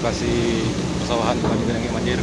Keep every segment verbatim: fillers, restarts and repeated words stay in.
Lokasi persawahan kami kena banjir.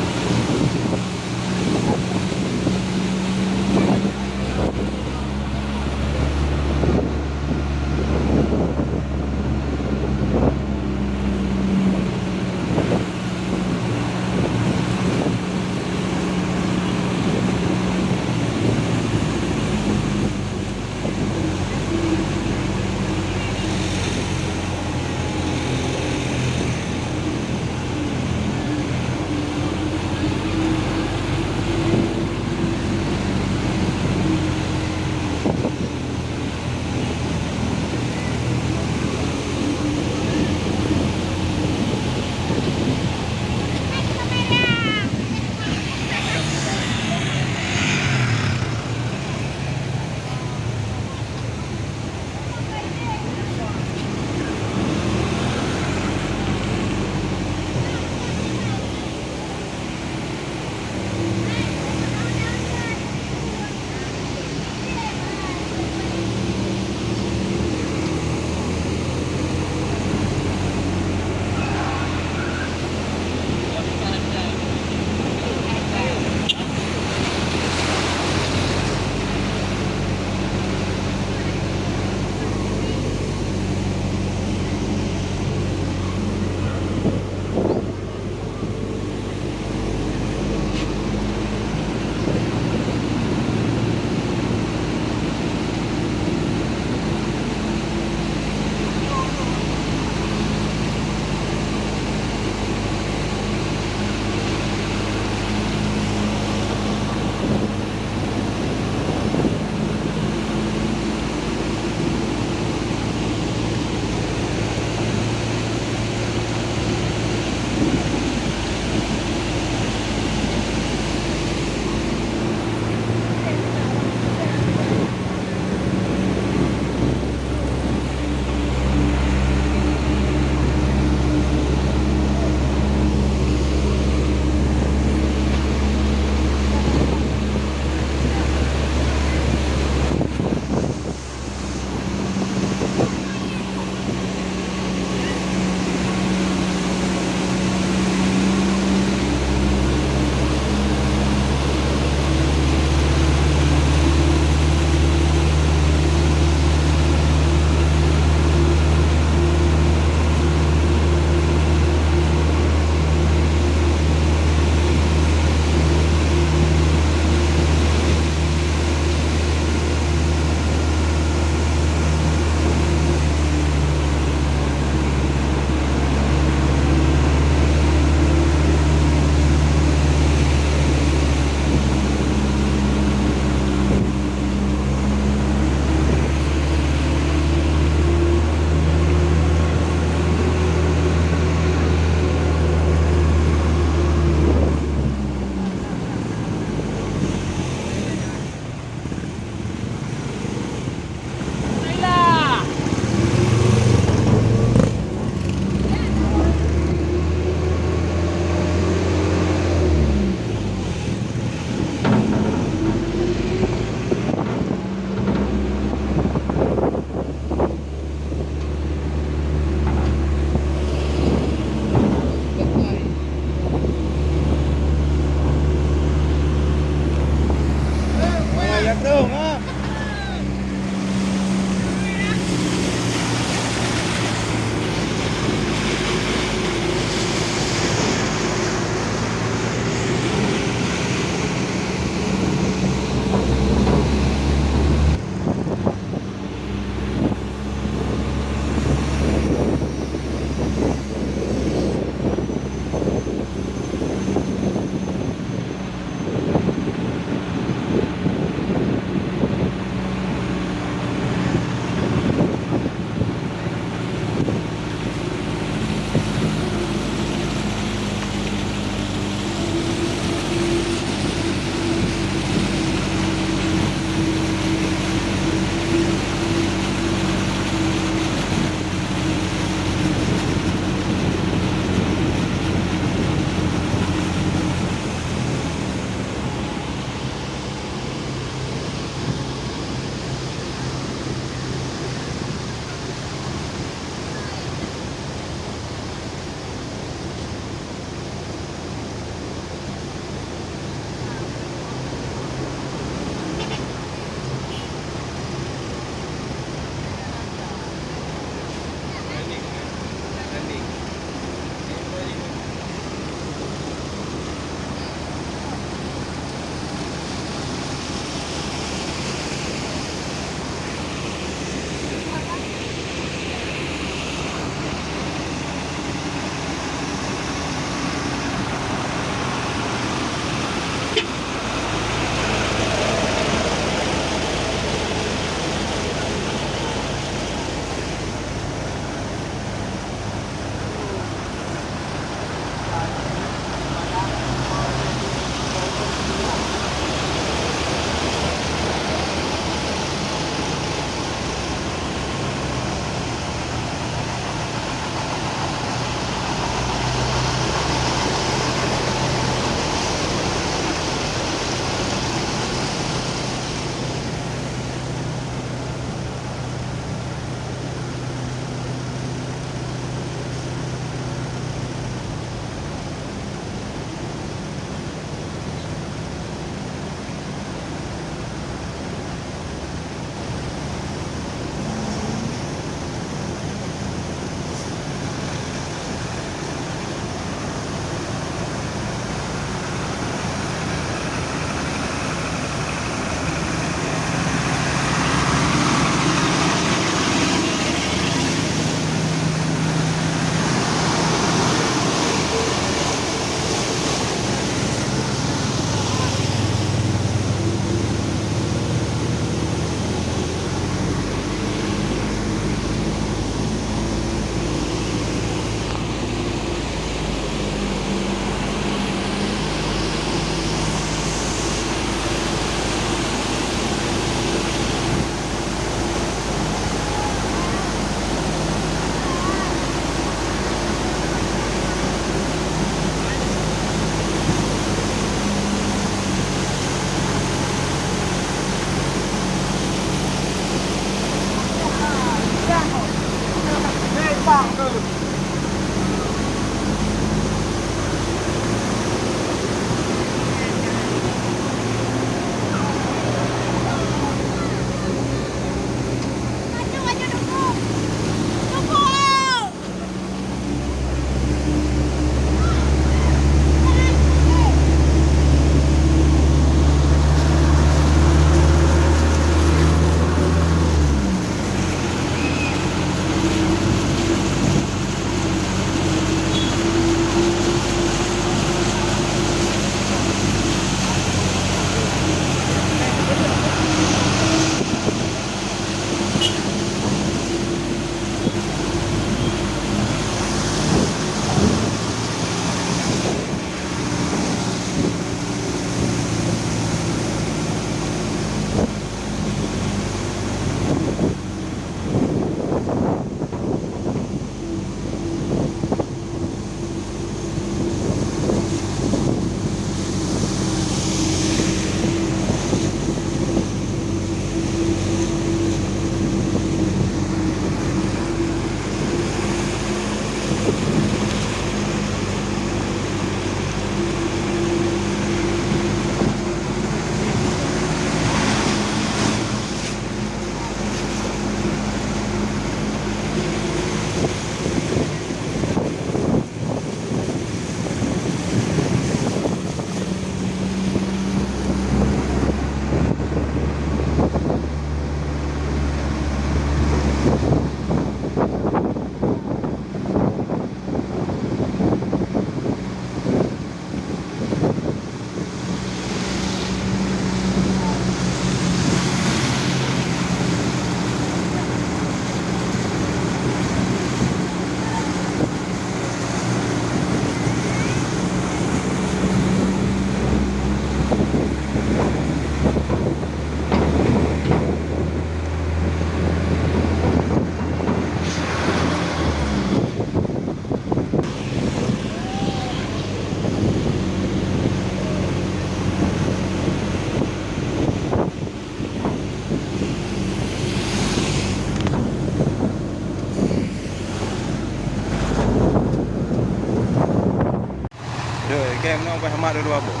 Kém nyoe bah mat dua boh.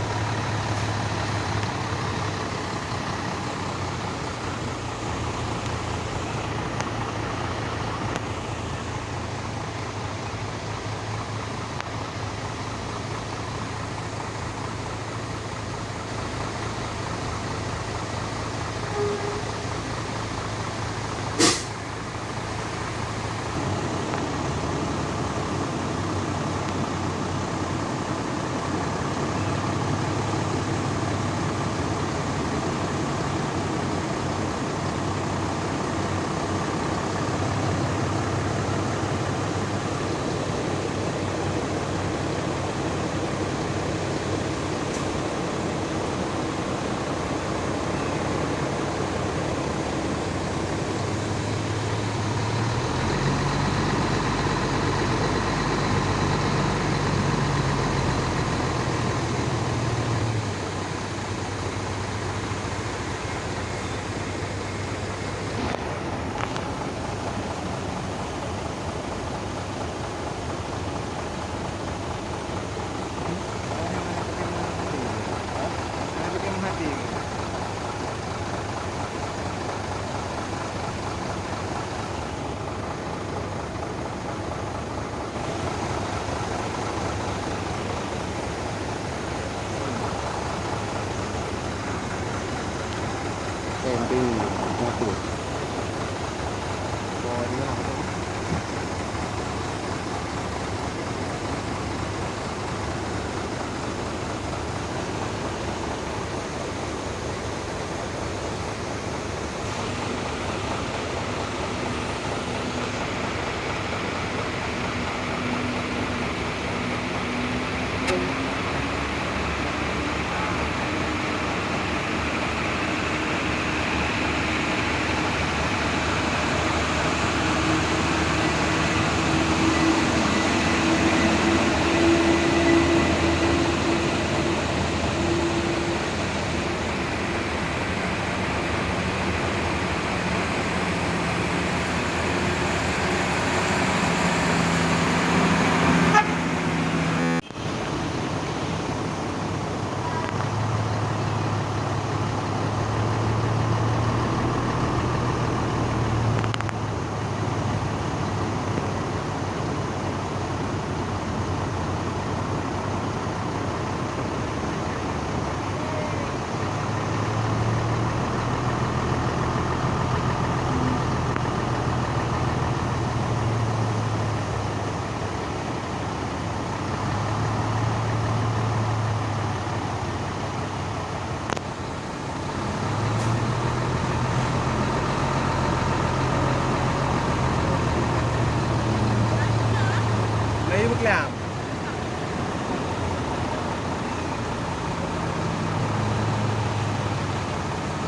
Laju beuklam.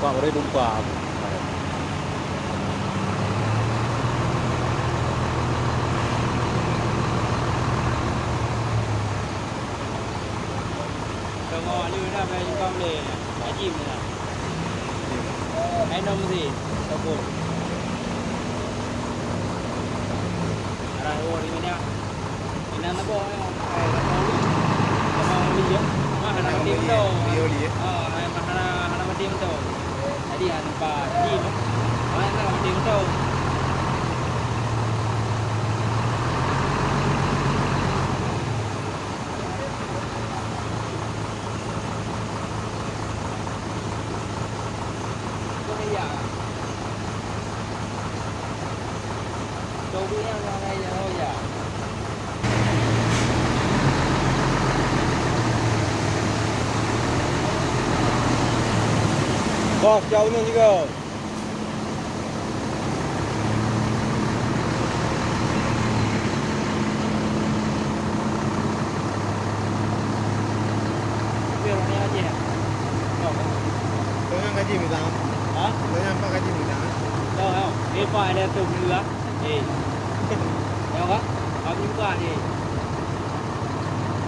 Pak Boy dumpa. Tengok lu dah main kau boleh. Haji mana? Hai nom si, tokol. Arah luar di mana? Ina nabo, eh, eh, nabo. Nabo li ya. Mah hana mati betul. Rio li ya. Ah, hai mah hana, hana mati betul. Tadi hana nampak. Tadi mah. Mah hana mati betul. Bos, jauh ni juga. Tapi orang ni aja ya. Kau kan? Kau yang gaji minta. Ha? Kau yang apa gaji minta? Kau, kau. Eh, Pak, ada tu dulu lah. Eh. Kau kan? Kau juga ni.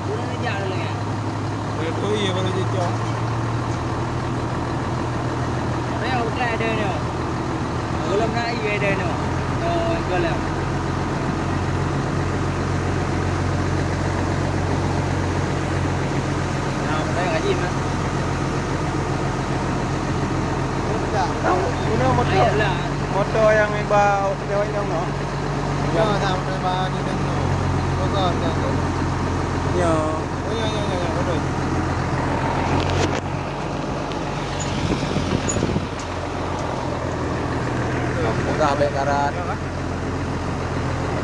Bulan ni jak lagi. Dah tu iya baru cocok. Reo utai ada ni. Golom na iya ada ni. No, golom. Nyang inoe moto, moto nyang iba nyang inoe. Nyoe, moto iba di nyoe. Nyoe. Oh, nyoe, nyoe, nyoe, nyoe, beutôi. Peugah bèk karat.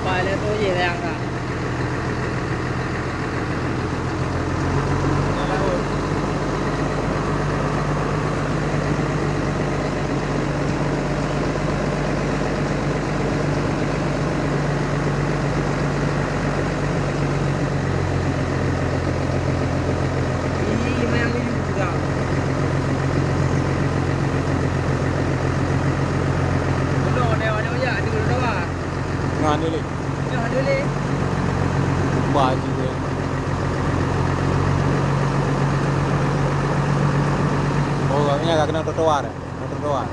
Apa dia tu je yang dah. Ih, memang ni juga. Betul, dia ada banyak, dia ada dua. Ngan dia leh. Nyoh dia leh. Baju dia. Oh, agaknya agak kena trotoar. Kena trotoar.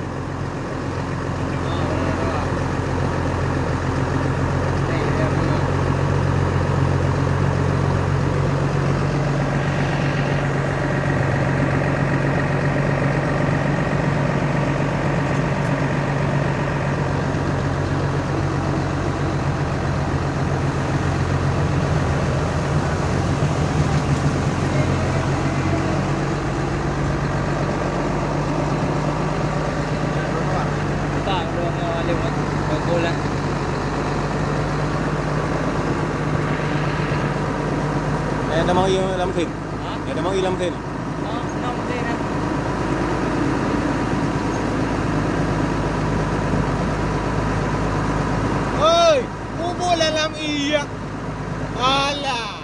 Eh, ada mari lam mesin. Ha? Ada mari lam mesin. Ha, lam mesin, ha. Oi, bubur dalam iya. Alah.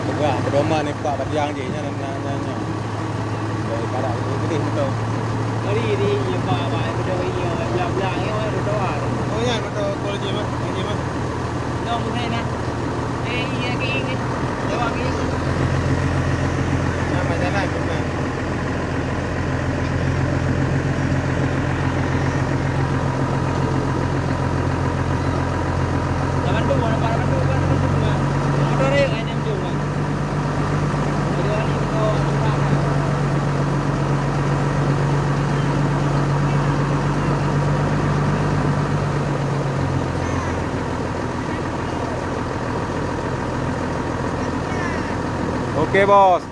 Peugah, pedoman ni pak batiang jih, nyan, nyan, nyan, nyan. Dari parak ni, pedih beutôi. Mari di, ya, pak, pak, beutôi, ya, belah-belah, ya, beutôi. Oh, nyan, beutôi, kol jih, mah, jih, mah. Dong, saya nak. Eh, iya, ke ini. Lewat ke ini. Nah, macam mana, bukan? Oke, Bos.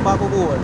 Empat bubur.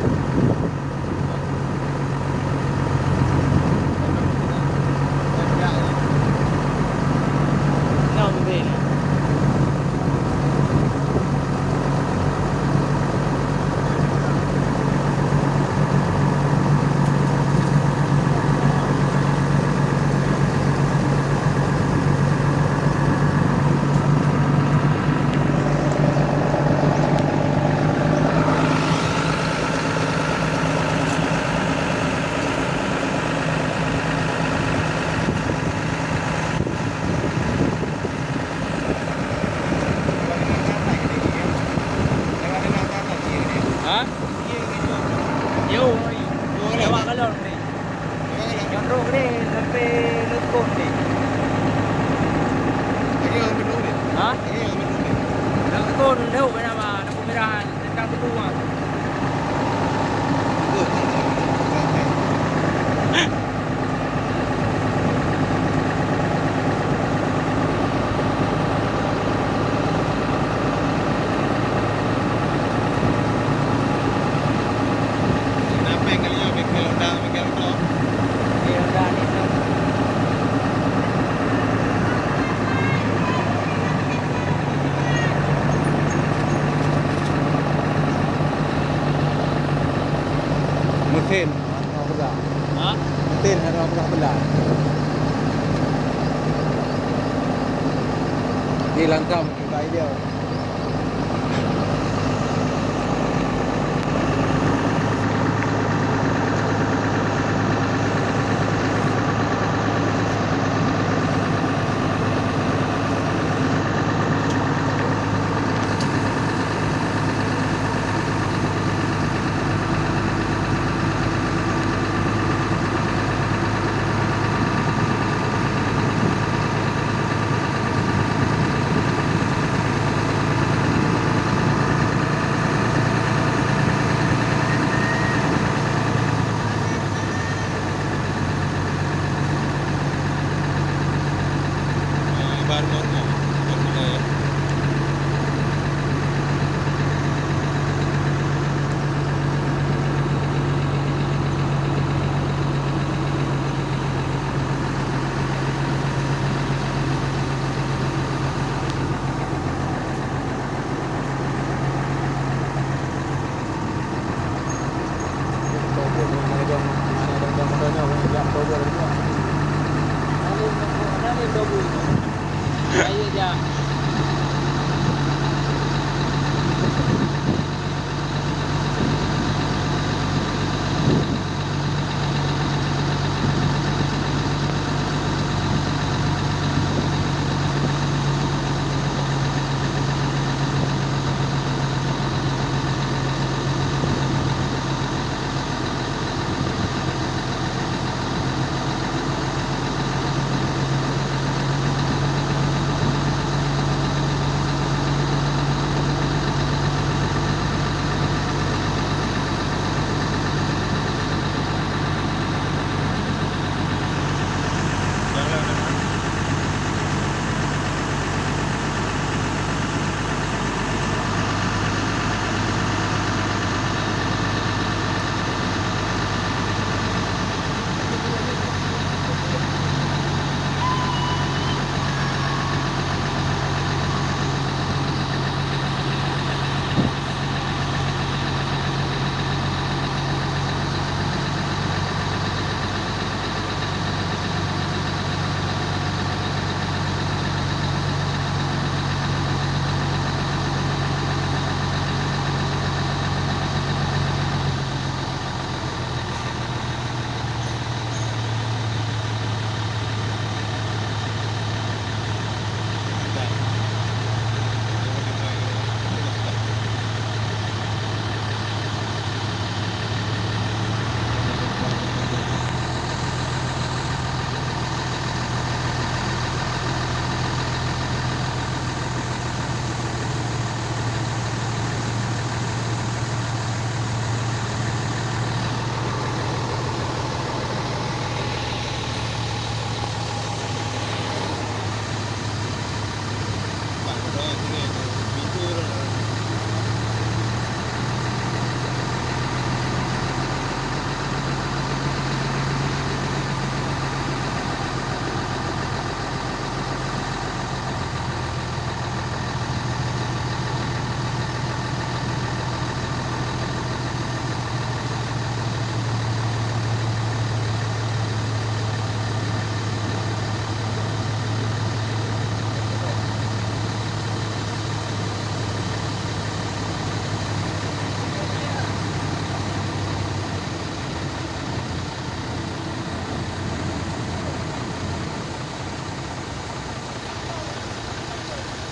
Ha? Yo, lewat kalon ni. Nyang rot ni sampai leutkon ni. Ha? Leutkon leuh nama, lampu merah. Tentang teupeu, ah. Kenapa kali nyoe Michael Honda, Michael Honda? Michael Honda ni tu. Mesin. Ha? Ten, harôh peugah beulah. Di langkah meukibai dia.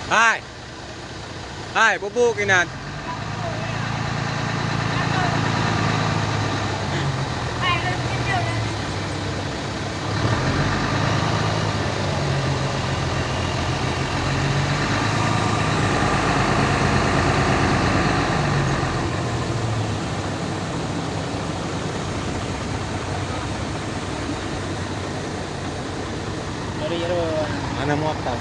Hai! Hai, bubuk inan! Hana muatan.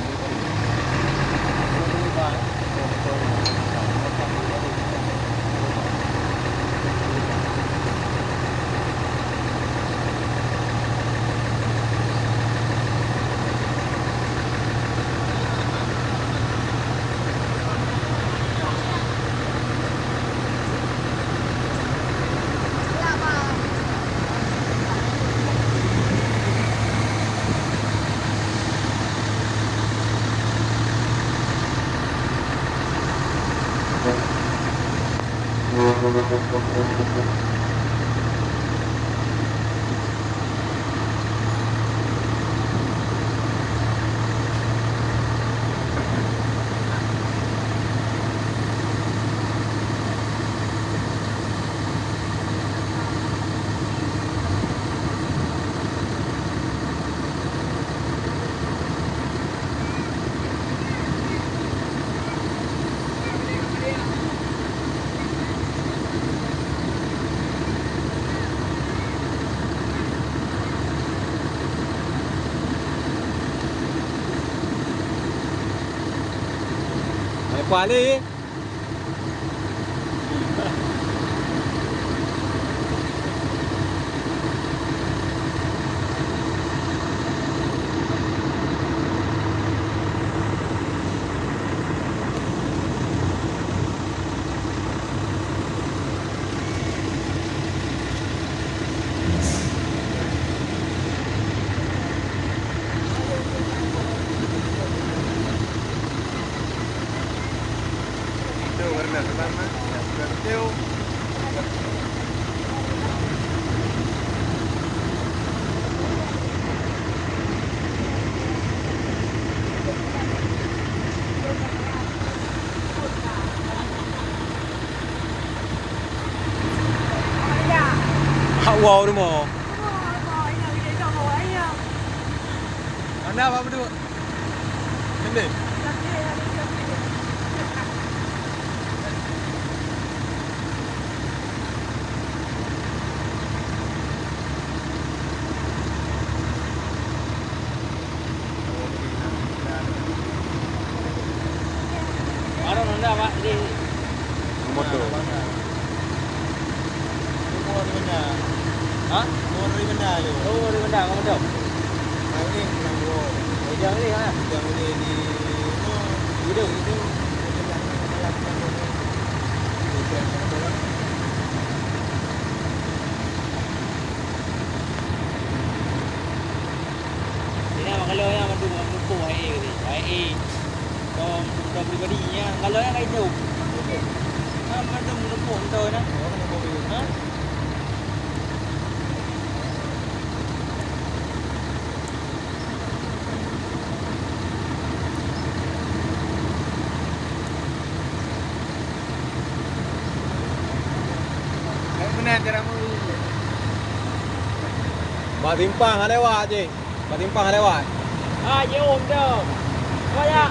Hai, Puah Lé. Itu warna pertama, yang sudah betul. Hak wow rumoh. Anda apa betul? Sini. Baru nunda, Pak, di motor. Hah? Oh, dari Banda, ngon motor. Ujang ni, ha? Ujang ni di, oh, itu, itu. Sini, kalau yang mandum menumpuk, hai, hai. Kau motor pribadi, ya, kalau yang kayu. Ha, mandum menumpuk motor, nah. Ha? Bak simpang ada lewat je. Bak simpang ada lewat. Ah, jeuet, jeuet. Apa ya?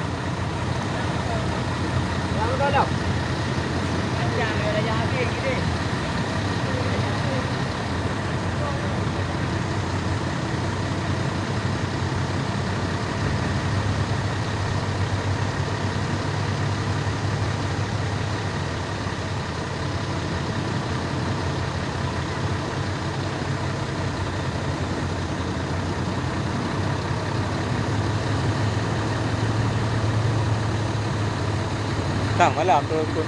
Yang udah dah. Panjang dia dah habis gini. Kang malam tu ikut.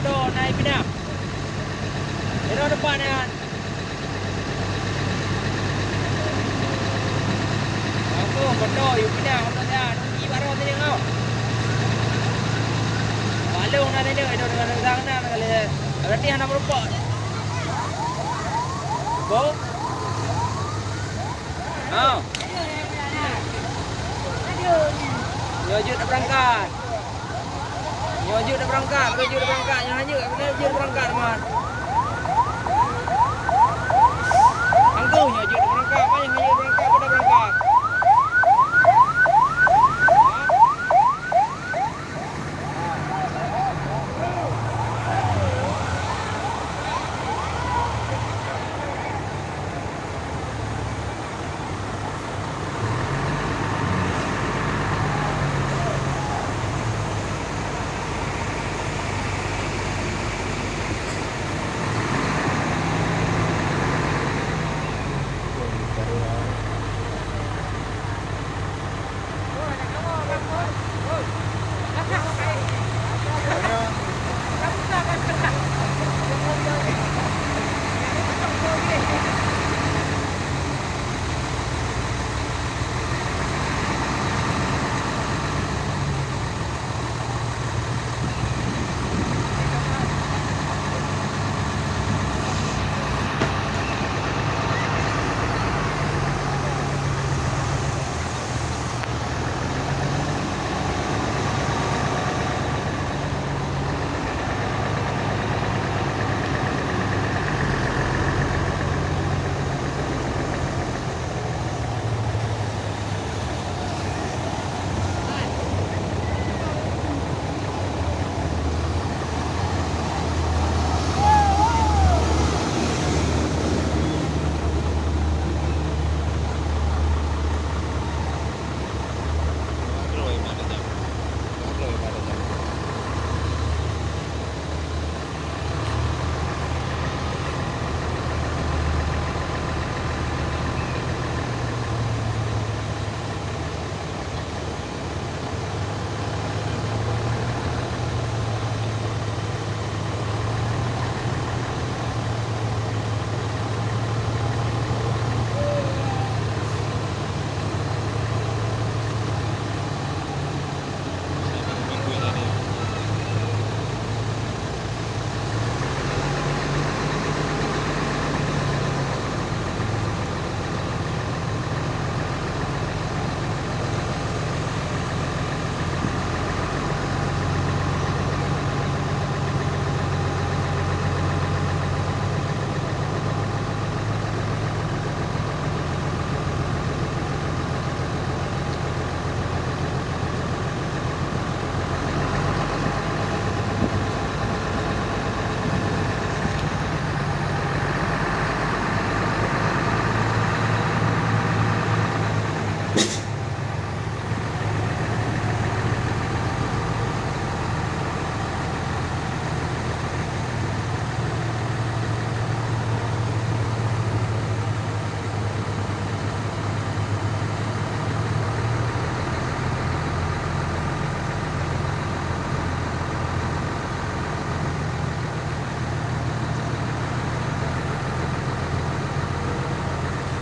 Beutôi, na i pinah. Sidroe teumpat nyan. Aku beutôi, yue pinah, beutôi nyan. I baroe tadi kau. Balong na tadi, itu dengan sang na kali. Berarti hana meureumpok. Bo? Ha. Nyoe jeuet beurangkat. Nyoe jeuet beurangkat, nyoe jeuet beurangkat, nyoe jeuet, nyoe jeuet beurangkat, man. Angkeuh nyoe jeuet beurangkat, man, nyoe jeuet beurangkat, udah beurangkat.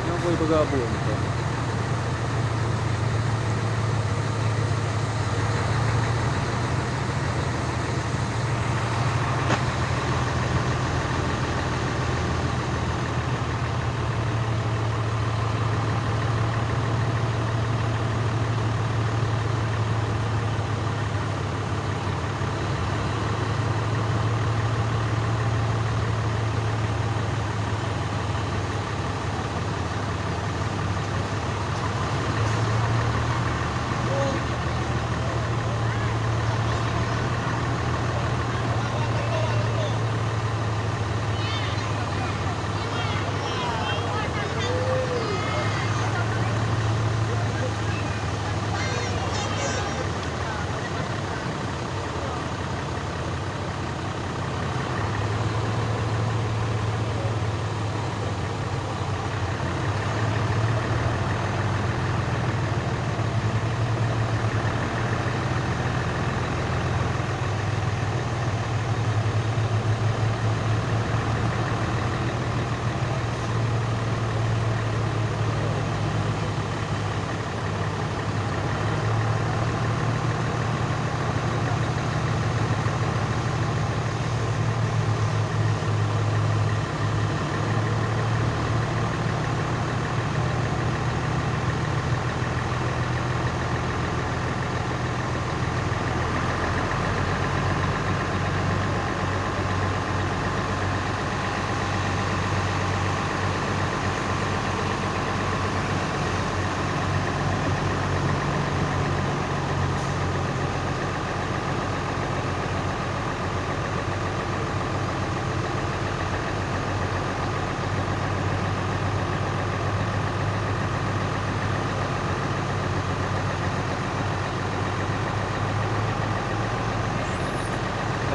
Nyoe bui beugabong.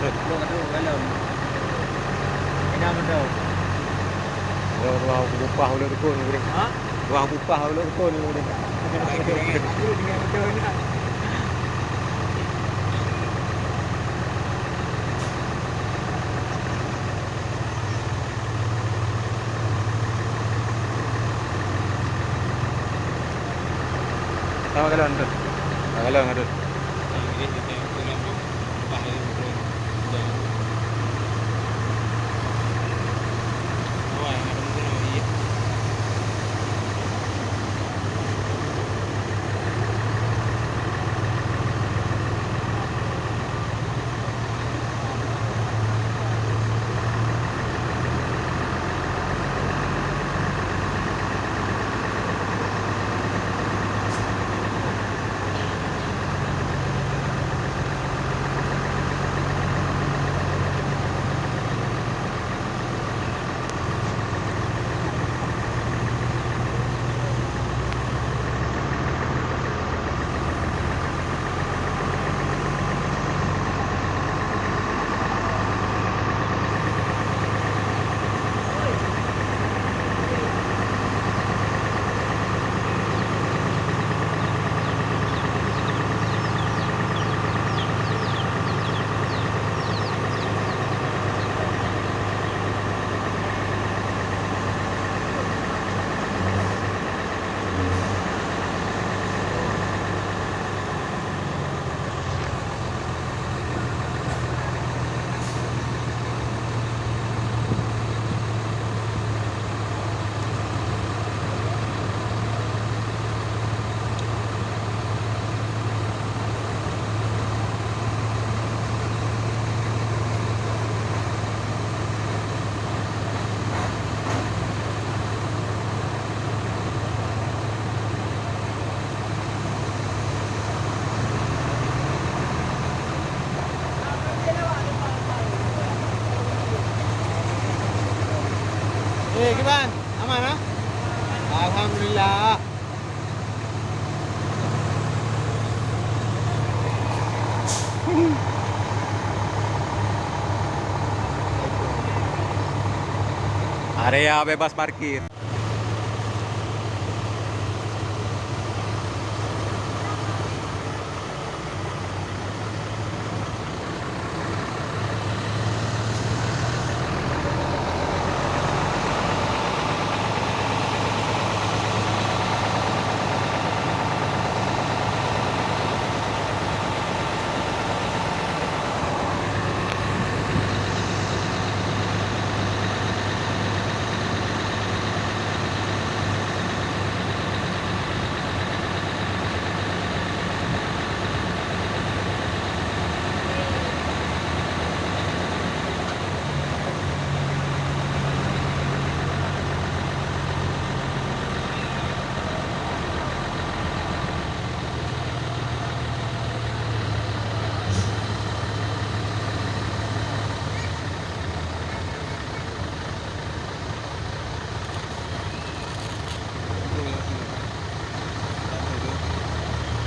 Dua, dua galon. Ina betul. Dua, dua bupah ulok dukun ni boleh. Ha? Dua bupah ulok dukun ni boleh. Aku dengan betul ni. Sama galon tu. Sama galon tu. Eh, kiban? Aman, ah? Alhamdulillah. Area bebas parkir.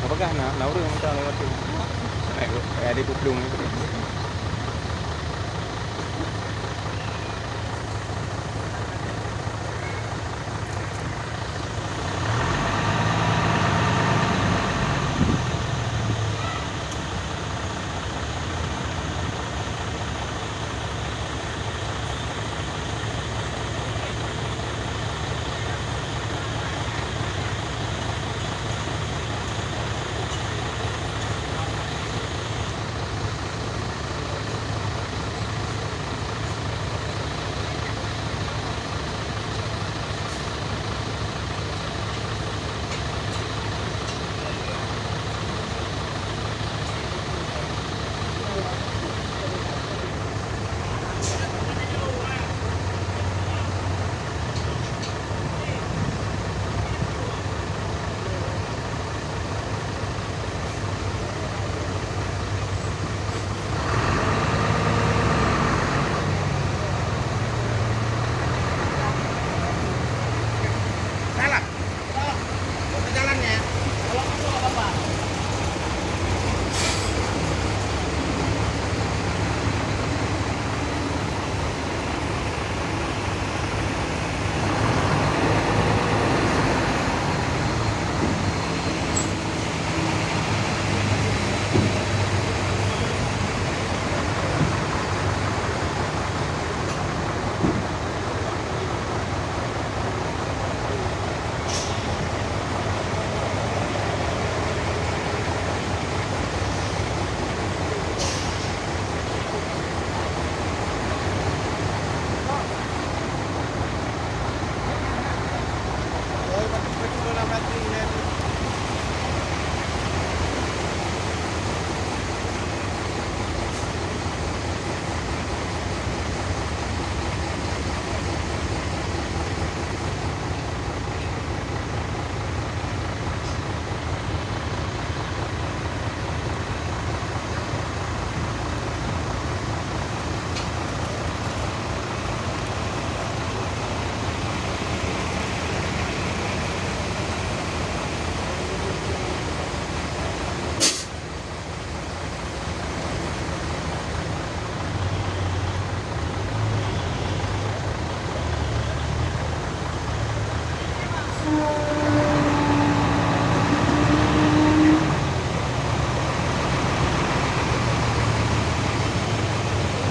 Apakah na, na ureueng mita lewat tu? Eh, eh, ada kuplueng ni.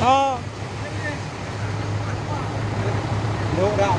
Oh. Duek dak.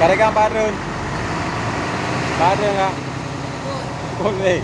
Kadang bareng. Bareng ah. Boleh.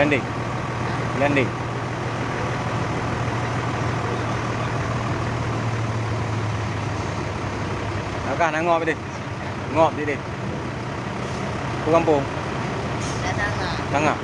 Landing. Landing. Agak na ngop deh. Ngop deh deh. Peue gampông? Tangah. Tangah.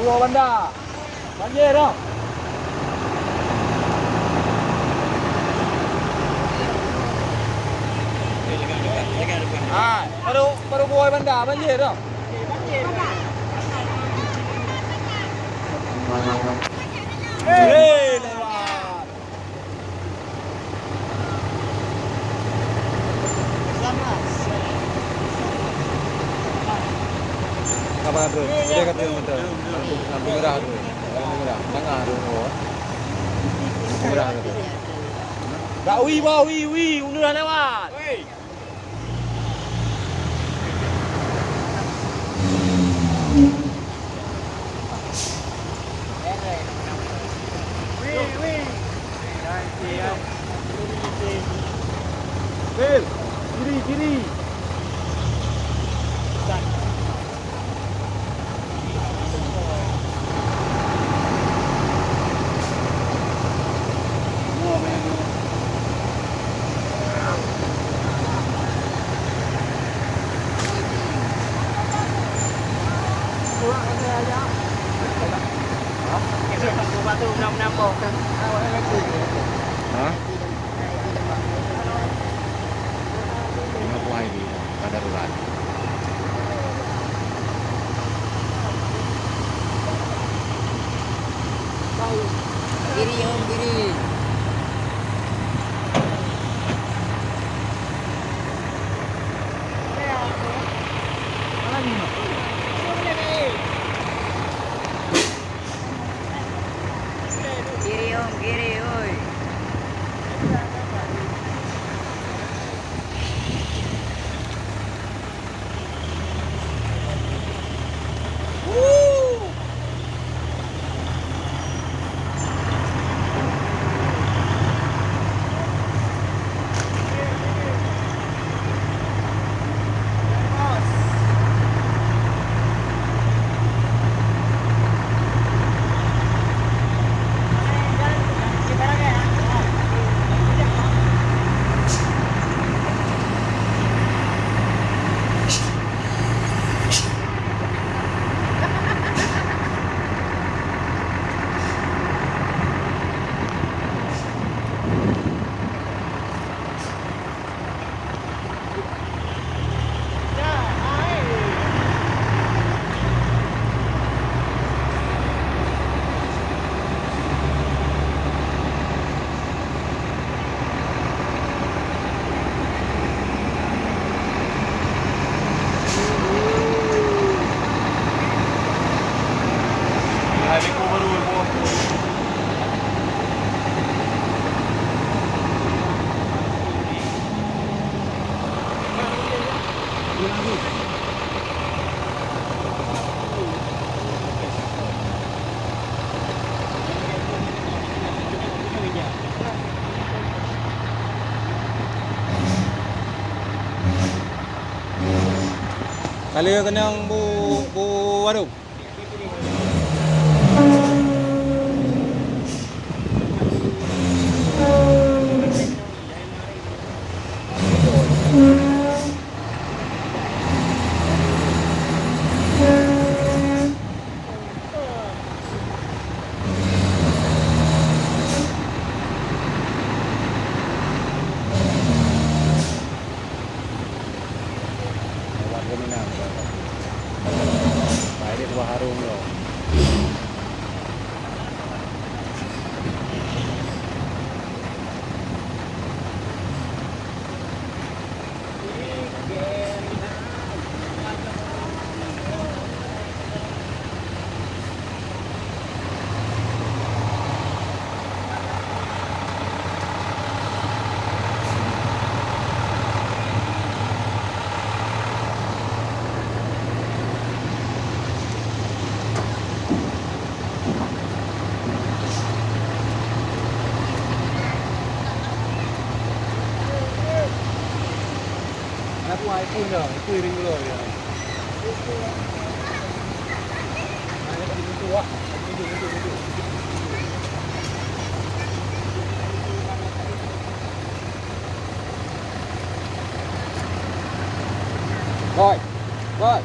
Pulo Banda. Banjir dah. Hai, baru, baru buai Banda, banjir dah. Hei, lewat. Apa tu? Dia kata yang betul. Lampu merah tu. Lampu merah. Tengah tu. Lampu merah tu. Dak wi, bah, wi, wi, udah lewat. Bel, kiri, kiri. Hah? Lima buah ini, kada darurat. Kiri, Om, kiri. Kiri, Om, kiri, oi. Ka lheueh keunong bu, bu warong. Lewat Geuminang, Pak. Baik di Tuah Harong tu. Aku iPhone dah, itu ring dulu ya. Boy, boy,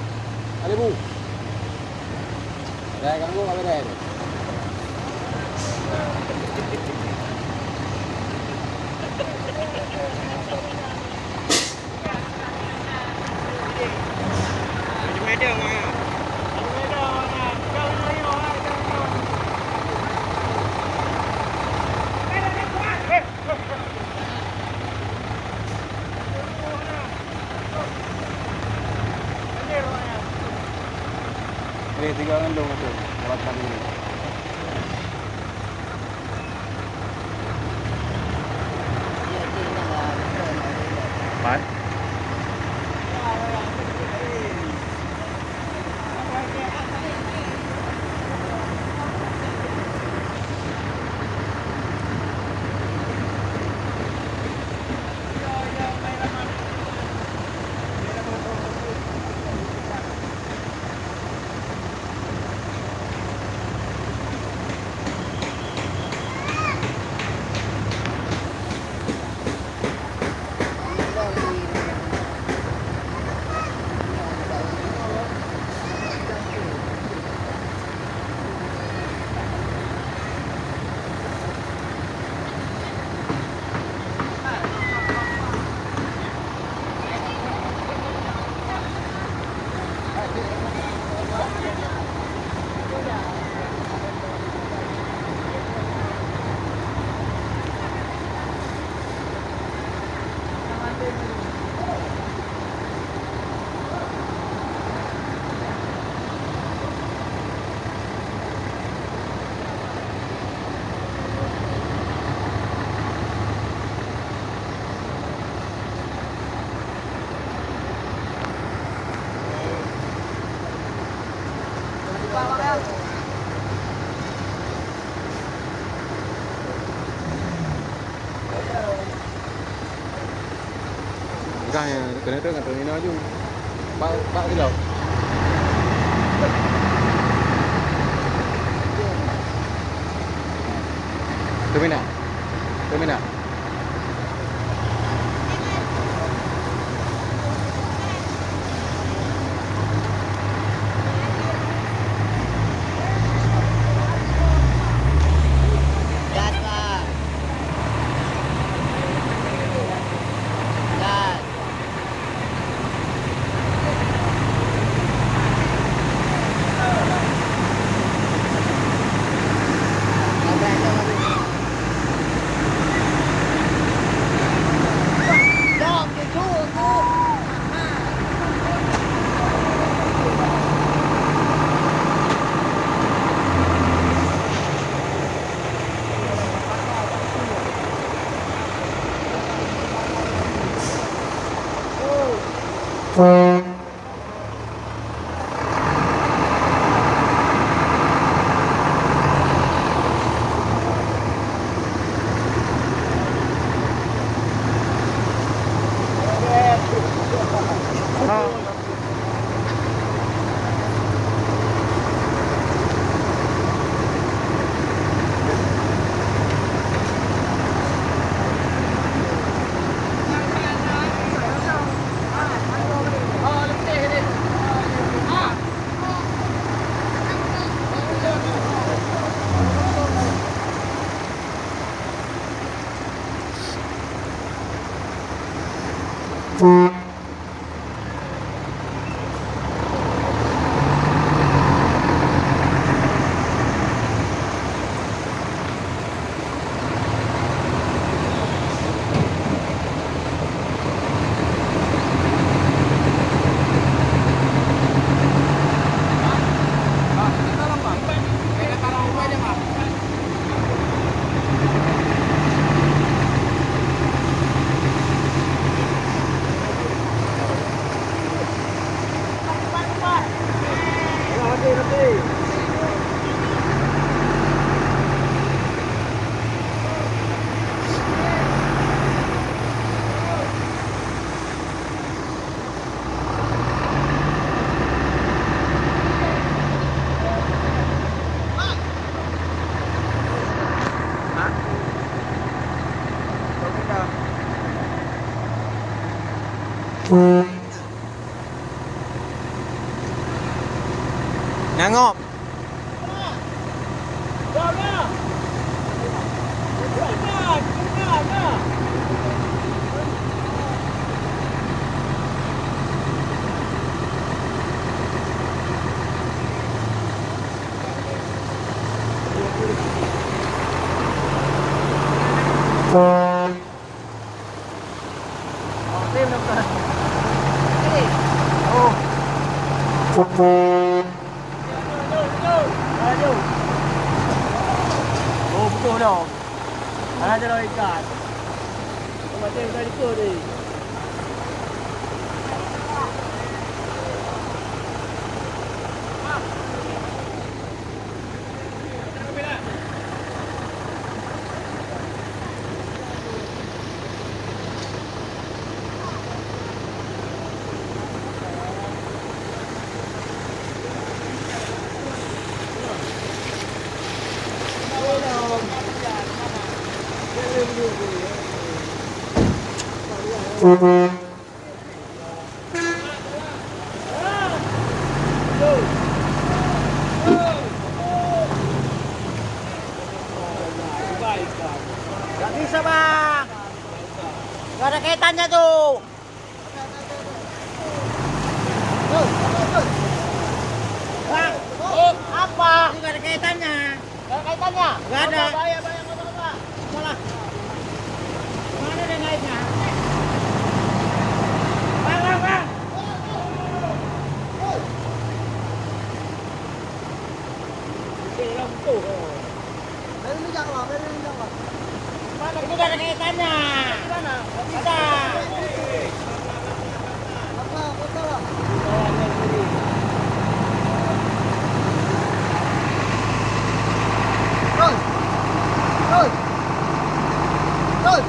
ada bu. Eh, tiga orang dong tu, lapan ni. Pat. Peugah nyang keuneuk ngon Nino aju. Bak, bak sidroe. Keuminak. Keuminak. Nyang ngop. Krim dah buka. Krim. Oh. Oh, putus dah. Hana jalan ikan. Macam ikan ikut ni. Gak bisa, Bang. Gak ada kaitannya tuh. Bang, apa? Ini gak ada kaitannya. Gak ada kaitannya? Gak ada. Apa bahaya, bahaya, apa, apa? Apalah? Mana dia naiknya? Bang, bang, bang. Oke, lah, betul. Itu gak ada kaitannya. Ada. Terus. Terus. Terus.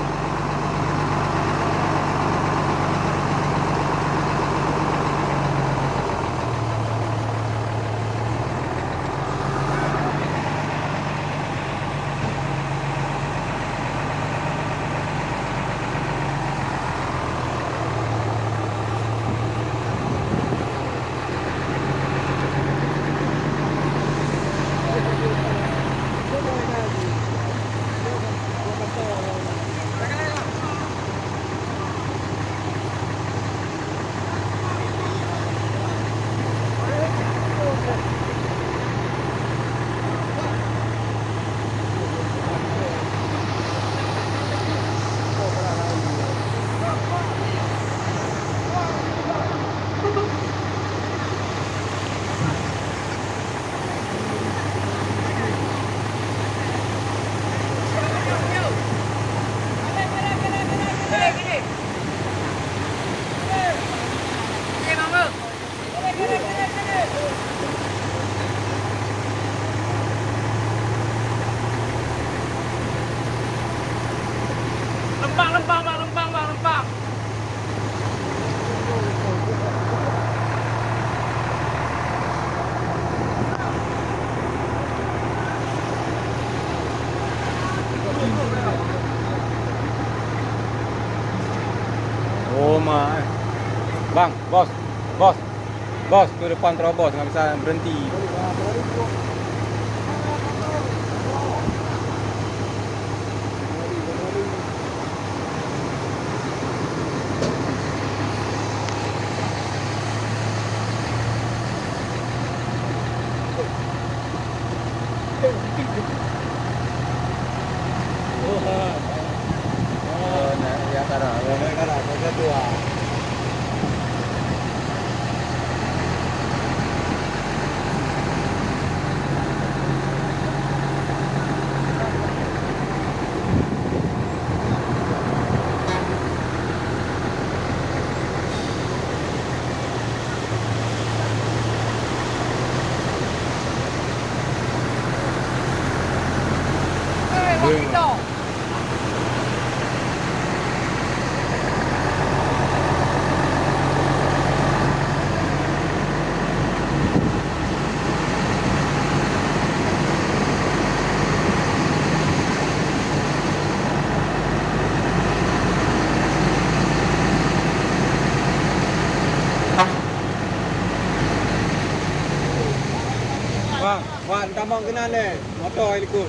Lempang, lempang, bang, lempang, bang, lempang. Oh, ma, eh. Bang, bos, bos. Bos, tu depan terobos, nggak bisa berhenti. Wah, wah, tamong keunan lé, moto likot.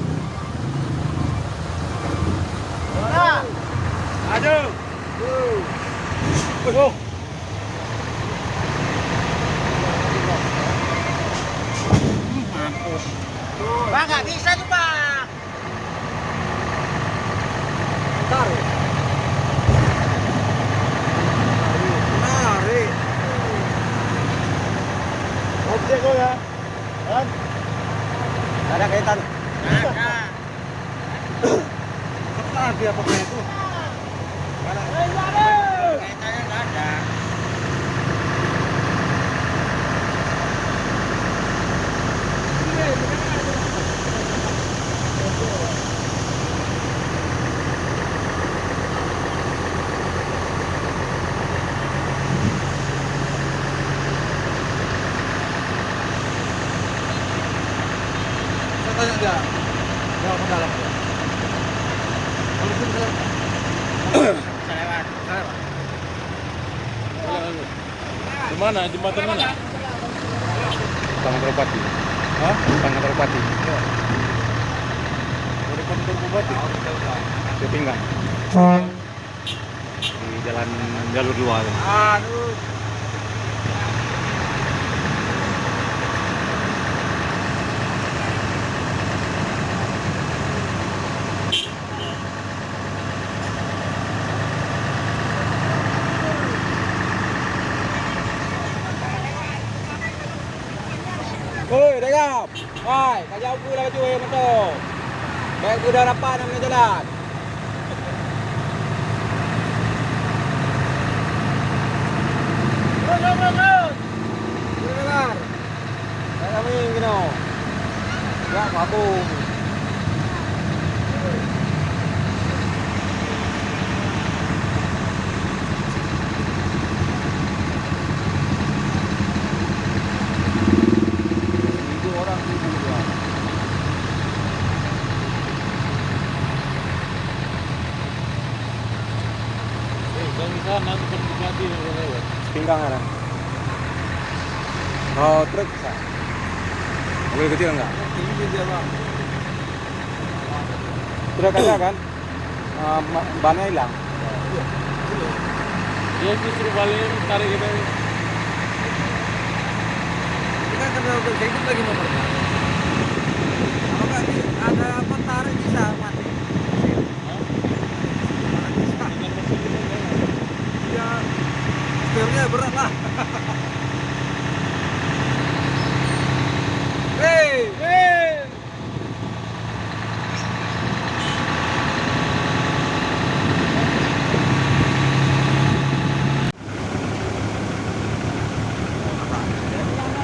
Maju. Oh. Mampus. Bang, nggak bisa tuh, Bang. Tarik. Tarik. Objek lo ya. Kan? Ada kaitan. Ada. Setelah dia pakai itu. Kaitannya nggak ada. Saya tanya dia. Dia apa dalam dia? Kalau itu bisa lewat. Bisa lewat. Bisa lewat. Di mana? Jembatan mana? Tangan Terpati. Hah? Tangan Terpati. Iya. Dari Tangan Terpati. Ke Pinggang. Di jalan jalur dua tu. Aduh. Oi, degam! Hai, kajak ukeue laju, eh, moto. Bèk geuda rapat nam jalan. Terus, terus, terus, terus. Terus, terus. Bèk kami keunoe. Jak mabông. Seribu orang, seribu orang. Eh, bang, di sana tempat bupati yang lewat. Pinggang ada. Oh, truk bisa. Mobil kecil enggak? Ini dia, Bang. Truk ada kan? Ah, ma-, bannya hilang. Dia justru balik tarik kita. Kita kena bersedikit lagi motornya. Kalau nggak di-, ada apa, tarik bisa mati. Hah? Bisa. Dengan motor kita enggak. Iya. Setirnya berat lah. Hei, hei.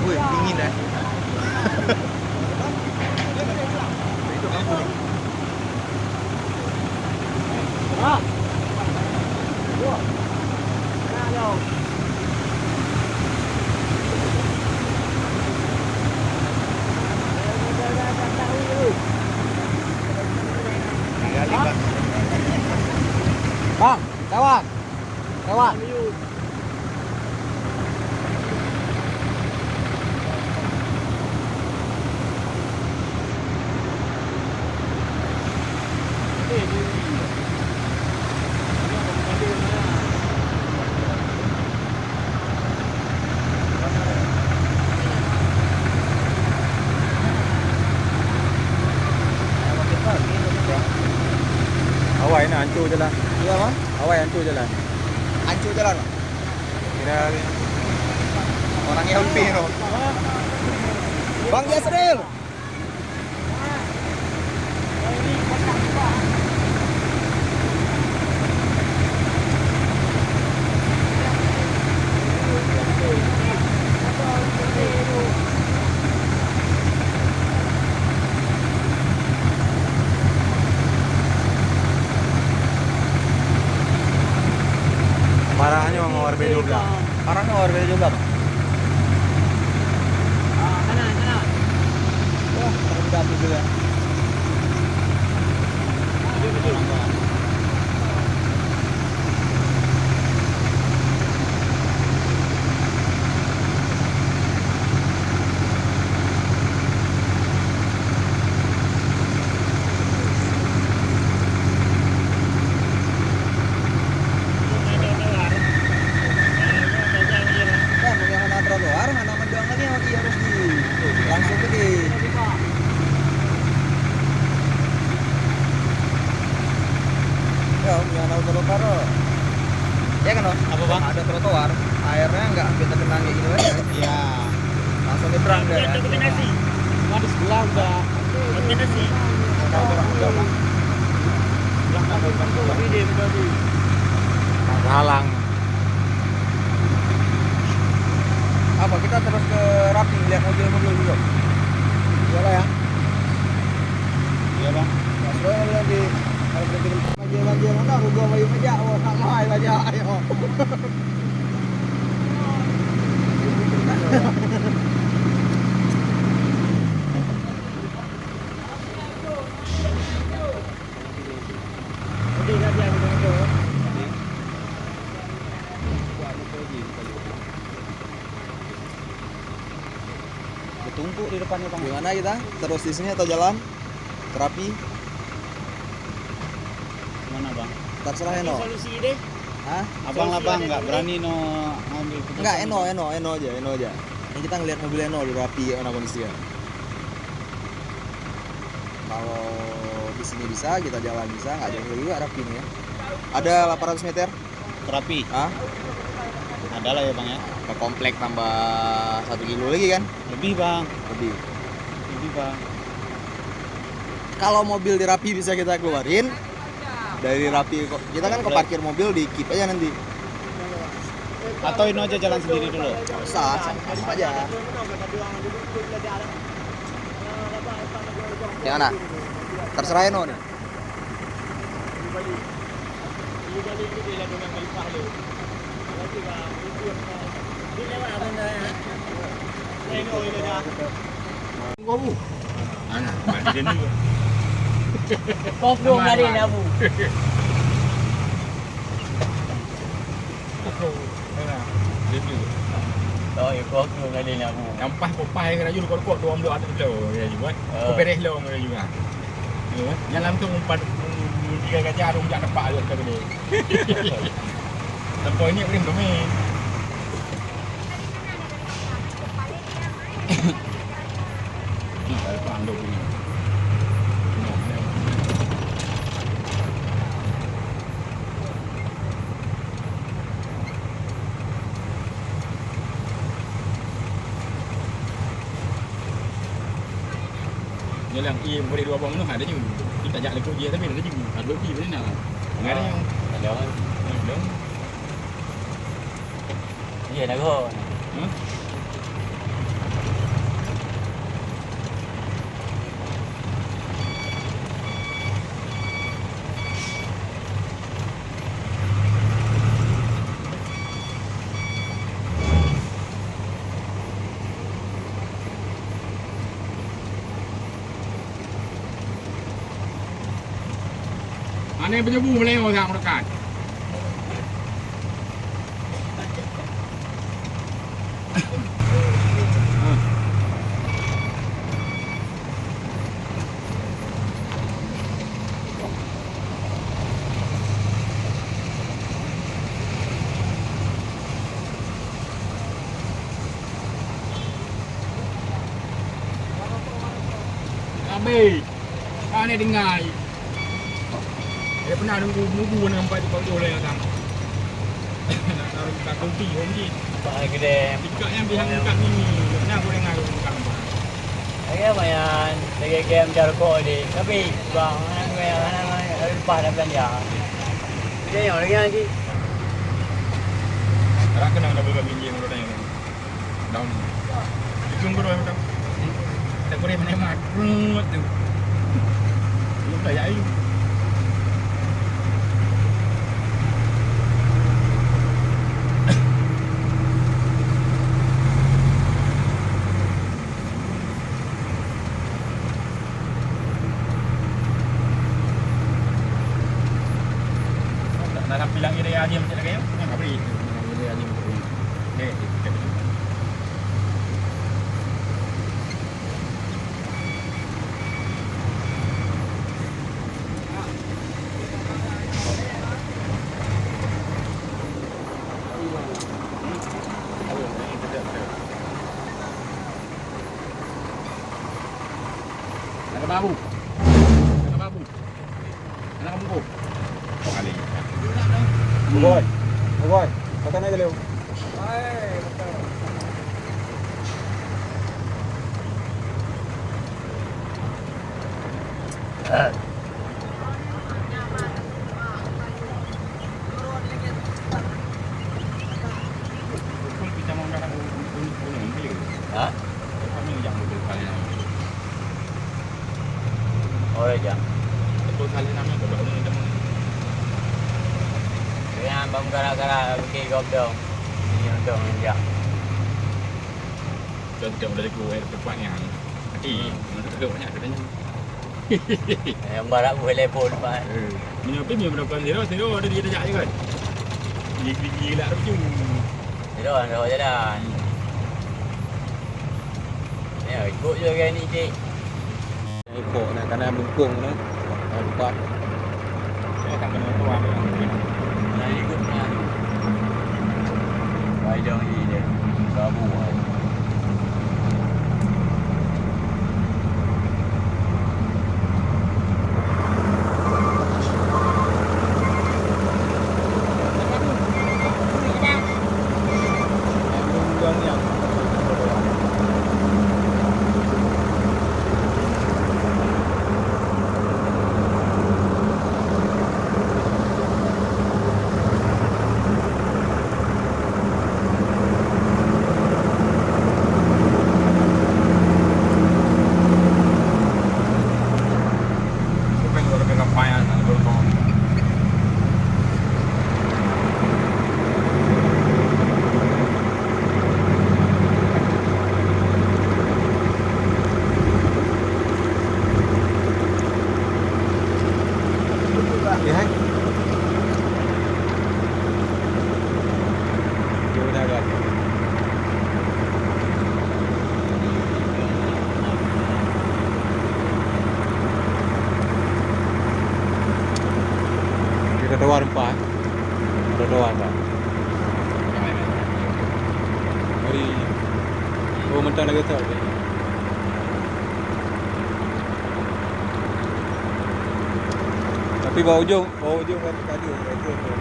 Woi, dingin, eh. Jalan. Iya, Bang. Awai hancur jalan. Hancur jalan, Bang. Kira orang yang lebih tu. Bang Yasril. Parah nyoe ngon R B dua belas. Parah nyoe R B dua belas. Ah, kanan, kanan. Wah, terendam juga. Kan, meunyoe hana trotoar, hana mendong lagi, harus di, langsung ke di. Ya, meunyoe hana trotoar. Ya kan, Om? Apa, Bang? Ada trotoar, airnya nggak sampai terkena kayak gitu kan? Iya. Langsung nyebrang dia kan? Ada kombinasi. Cuma di sebelah udah. Kombinasi. Ada orang udah, Bang. Halang. Apa, kita terus ke Rapi lihat mobil-mobil dulu? Iyalah ya. Iya, Bang. Mas Roy lagi, kalau berhenti banjir-banjir, mana gua bayu pajak, oh, tak mahal pajak, ayo. Bertumpuk di depannya, Bang. Gimana kita? Terus di sini atau jalan? Terapi? Mana, Bang? Terserah, Eno. Solusi deh. Hah? Abang lah, Bang, nggak berani no ngambil keputusan. Nggak, Eno, Eno, Eno aja, Eno aja. Ini kita ngelihat mobil Eno di Rapi, kayak mana kondisinya. Kalau di sini bisa, kita jalan bisa, nggak jauh juga Rapi ini ya. Ada delapan ratus meter? Terapi? Hah? Ada lah ya, Bang, ya. Ke komplek tambah satu kilo lagi kan? Lebih, Bang. Lebih. Lebih, Bang. Kalau mobil di Rapi bisa kita keluarin, dari Rapi kok, kita kan ke parkir mobil di Kip aja nanti. Atau ini aja jalan sendiri dulu. Nggak usah, sama aja. Gimana? Terserah Eno nih. Abu. Anak, mak dia ni. Kau belum ada ni, Abu. Oh, ya, kau belum ada ni, Abu. Nampak kopai ke laju, kok, kok, dua belas ada tu, ya, juga. Oh. Kau beres lo, ya, juga. Ya, kan? Yang lam tu umpan, um, tiga gajah, ada umjak nampak tu, kata dia. Tempoh ini boleh main. Jalan, iya, boleh dua buah menu, ada je. Kita jak lekuk je, tapi ada je. Ada je, boleh nak. Enggak ada yang. Ada. Ada. Iya, dah go. Hmm? Mana yang penyebut mulai orang dekat? Habis. Ka ni dengai. Dia pernah nunggu mubu dengan empat juta dolar yang datang. Nak taruh buka kopi, home ni. Pak Gede. Tikak yang bihan buka ni, nak boleh ngaruh buka apa. Lagi apa yang lagi game jar kok di. Tapi bang, anak gue yang anak gue harus lepas dah belanja. Dia yang lagi lagi. Sekarang kena nak bagi minjem orang lain. Daun. Ujung baru macam. Tak boleh menemat. Krut tu. Belum dah ya ayu. Nak sampai lagi dia aja macam lagi ya. Nak beri. Nak beri aja macam ni. Okey. Nak kena abu. Nak kena abu. Anak kampung. Kali. Bogoi. Bogoi. Kata nak jalur. Ha? Oh, ya. Betul kali namanya betul ni teman. Yang bang gara-gara bikin gobdong. Ini untung injak. Contoh dari kuat tempatnya. Eh, menurut tu banyak katanya. Yang barak kuat level, Pak. Eh, menyampi ni berapa zero, zero ada dia tajak je kan. Gigi-gigi lah tu. Zero, zero jalan. Ya, ikut je kan ni, Cik. Ikut nak kena bungkung tu. Nampak. Saya tak kena tuan. Nah, ikut kan. Baik dah ni dia. Sabu. Kita tawar empat. Ada dua tak? Beri. Oh, mentang lagi tak? Tapi bawah ujung, bawah ujung kan tadi, itu tu.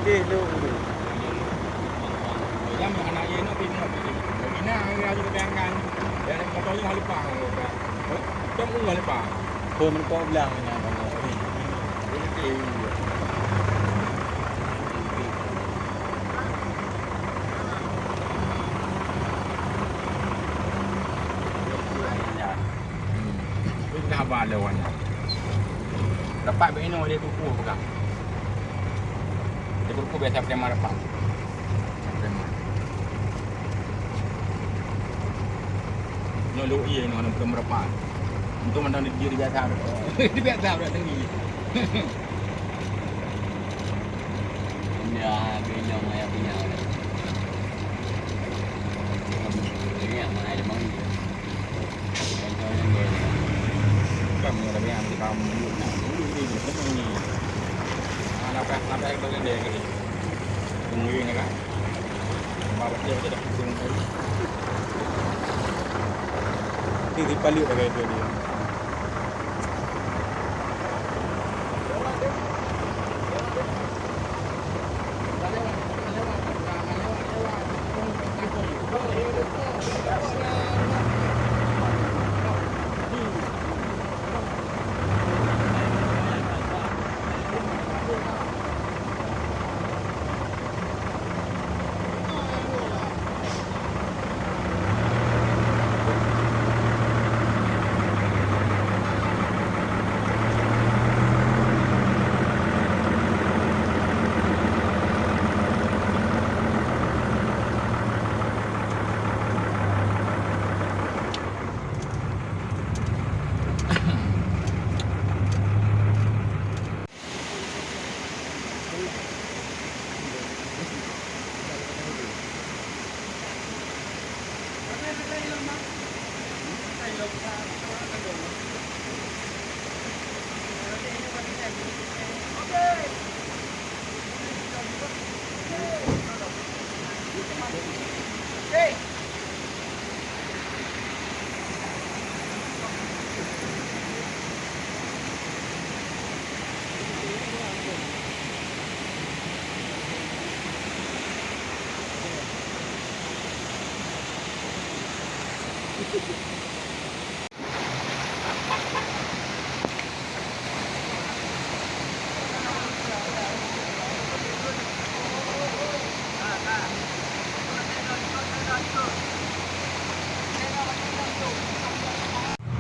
Ideh tu. Yang anak ye nak pindah. Ina hari hari bayangkan. Dan motor ni hal lupa. Dong unggal lupa. Phone kau bilang ina. Dah ba lawan. Dapat bak inoe dia kuku pegang. Dia kuku biasa preman dapat. Preman. Nyoe lu iya nyoe aneuk preman dapat. Untung mantong dia, dia biasa. Dia biasa berat tinggi. Ya, bina maya punya. Ini yang mana ada mau. Kamu ada yang di kamu. Nah, dulu ini, ini. Ada Sampai ke dalam dia kali. Tungguin kan. Baru dia je dah pusing kali. Nanti dipaluk pakai tu dia.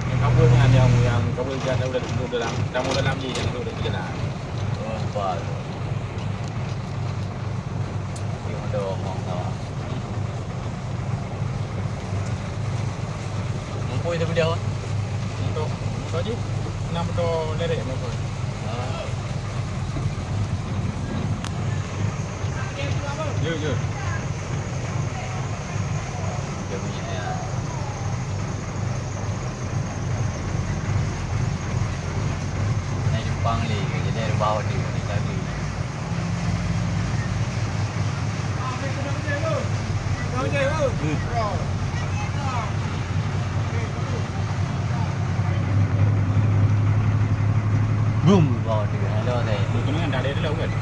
Nyang kabur nyan, nyang, nyang kabur jak dalam, dalam, dalam, dalam jih, nyang duduk di jalan. Oh, bah. Yang ada orang tahu. Mumpung itu beliau. Untuk, untuk je. Nak betul lerek mumpung. Ah. Jom, jom. Jom, ya. Naik Jepang lagi, jadi ada bawa dia, dia tadi. Boom, bawa dia. Hello, saya. Itu kan dah ada dulu kan?